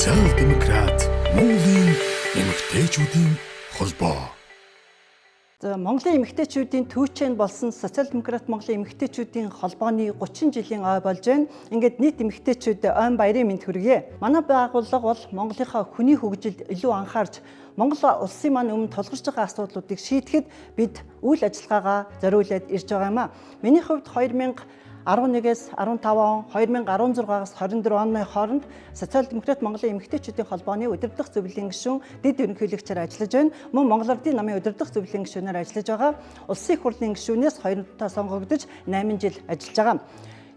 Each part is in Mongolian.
Социал демократ Монголын эмэгтэйчүүдийн холбоо. За Монголын эмэгтэйчүүдийн түүчэнд болсон Социал демократ Монголын эмэгтэйчүүдийн холбооны 30 жилийн ой болж байна. Ингээд нийт эмэгтэйчүүд ойн баярын мэнд хүргье. Манай байгууллага бол Монголынхаа хүний хөгжилд илүү анхаарч Монгол улсын маань өмнө тулгарч байгаа асуудлуудыг шийдэхэд бид үйл ажиллагаагаа зориулаад ирж байгаа юм а. Миний хувьд 2011-ээс 15 он, 2016-аас 24 оны хооронд Социал демократ Монголын эмэгтэйчүүдийн холбооны удирдах зөвлөлийн гишүүн, дэд ерөнхийлөгчөөр ажиллаж байна. Мөн Монгол Ардын намын удирдах зөвлөлийн гишүүнээр ажиллаж байгаа. Улсын их хурлын гишүүнээс 2 удаа сонгогдож 8 жил ажиллаж байгаа.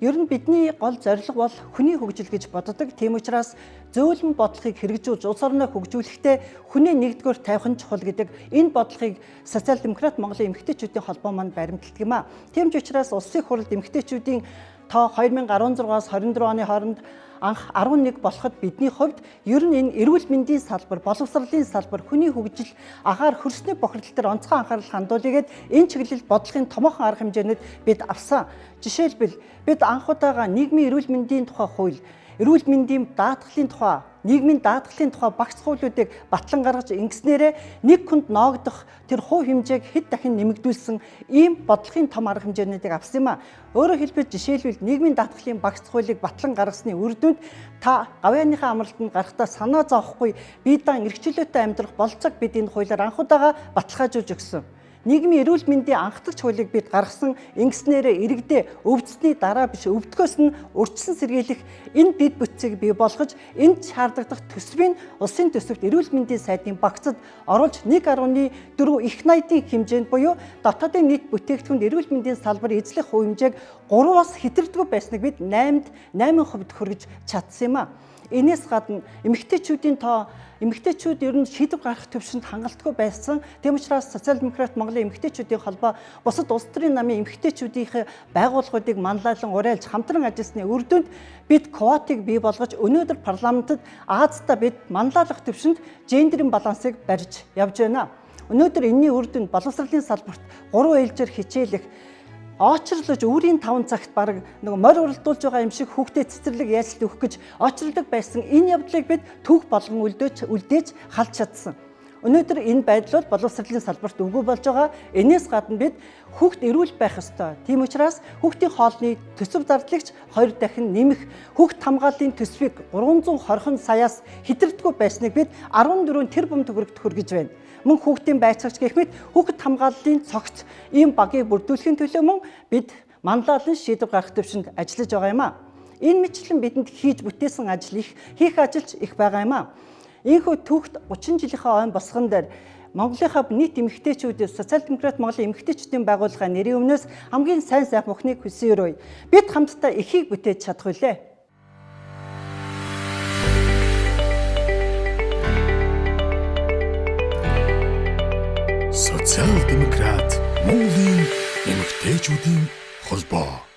Ер нь бидний гол зорилго бол хүний хөгжил гэж боддог. Тийм учраас зөөлөн бодлогыг хэрэгжүүлж улс орноо хөгжүүлэхдээ хүний нэгдүгээр тавих нь чухал гэдэг энэ бодлогыг Социал демократ Монголын эмэгтэйчүүдийн холбоо маань баримталдаг юм а. Тийм ч учраас улсын их хурлд эмэгтэйчүүдийн тоо 2016-аас 24 оны хооронд анх 11 болоход бидний хувьд ер нь энэ эрүүл мэндийн салбар, боловсролын салбар, хүний хөгжил, агаар хөрсний бохирдол дээр онцгой анхаарал хандуулъя гэд энэ чиглэлд бодлогын томоохон арга хэмжээнүүд бид авсан. Жишээлбэл бид анх удаага нийгмийн эрүүл мэндийн тухай хууль, эрүүл мэндийн даатгалын тухай, нийгмийн даатгалын тухай багц хуулиудыг батлан гаргаж ингэснээрээ нэг хүнд ноогдох тэр хувь хэмжээг хэд дахин нэмэгдүүлсэн ийм бодлогын том арга хэмжээнүүдийг авсан юм а. Өөрөөр хэлбэл жишээлбэл нийгмийн даатгалын багц хуулийг батлан гаргасны үр дүнд та гавьяаныхаа амралтанд гарахдаа санаа зовхгүй бие даан эрх чөлөөтэй амьдрах болцоог бид энэ хуулиар анх удаага баталгаажуулж өгсөн. Нийгмийн эрүүл мэндийн анхдагч хуулийг бид гаргасан ингэснээрээ иргэдээ өвдсөний дараа биш өвдгөөс нь урьдчилан сэргийлэх энэ дэд бүтцийг бий болгож энд шаардлагадах төсвийг улсын төсөвт эрүүл мэндийн сайдын багцад оруулж 1.4 их найдын хэмжээнд буюу дотоодын нийт бүтээгдэхүүнд эрүүл мэндийн салбар эзлэх хувь хэмжээг 3-аас хэтэрдэггүй байсныг бид 8-д 8% хүргэж чадсан юм а. Энээс гадна эмэгтэйчүүдийн тоо эмэгтэйчүүд ер нь шийдвэр гаргах төвшөнд хангалтгүй байсан. Тийм учраас Социал демократ Монголын эмэгтэйчүүдийн холбоо бусад улс төрийн намын эмэгтэйчүүдийн байгууллагуудыг манлайлан уриалж хамтран ажилласны үр дүнд бид квотыг бий болгож өнөөдөр парламентод Азидаа бид манлайлах төвшөнд гендерийн балансыг барьж явж байна. Өнөөдөр энэний үр дүнд боловсролын салбарт 3 ээлжээр хичээлэх очрлож өөрийн 5 цагт бараг нэг морь уралдуулж байгаа юм шиг хүүхдээ цэцэрлэг яйцалт өгөх гэж очрлог байсан энэ явдлыг бид түүх болгон үлдээж халж чадсан. Өнөөдөр энэ байдал бол боловсролын салбарт үгүй болж байгаа. Энээс гадна бид хүүхд эрүүл байх ёстой. Тийм учраас хүүхдийн хоолны төсөв зардлыг ч 2 дахин нэмэх, хүүхд хамгааллын төсвийг 320 саяас хэтэрдэггүй байсныг бид 14 тэрбум төгрөгт хүргэж байна. Мөн хүүхдийн байцаагч гэх мэт хүүхэд хамгааллын цогц ийм багийг бүрдүүлэхийн төлөө мөн бид манлайлан шийдвэр гаргах төвшөнд ажиллаж байгаа юм а. Энэ мэтчлэн бидэнд хийж бүтээсэн ажил их, хийх ажилч их байгаа юм а. Ийхүү түүхт 30 жилийнхээ ойн босгон дээр Монголынхаа нийт эмэгтэйчүүдээс Социал демократ Монголын эмэгтэйчүүдийн байгууллагын нэрийн өмнөөс хамгийн сайн сайхан бүхнийг хүсэн өрөөе. Бид хамтдаа эхийг бүтээж чадах үлээ. Социал демократ Монголын эмэгтэйчүүдийн холбоо.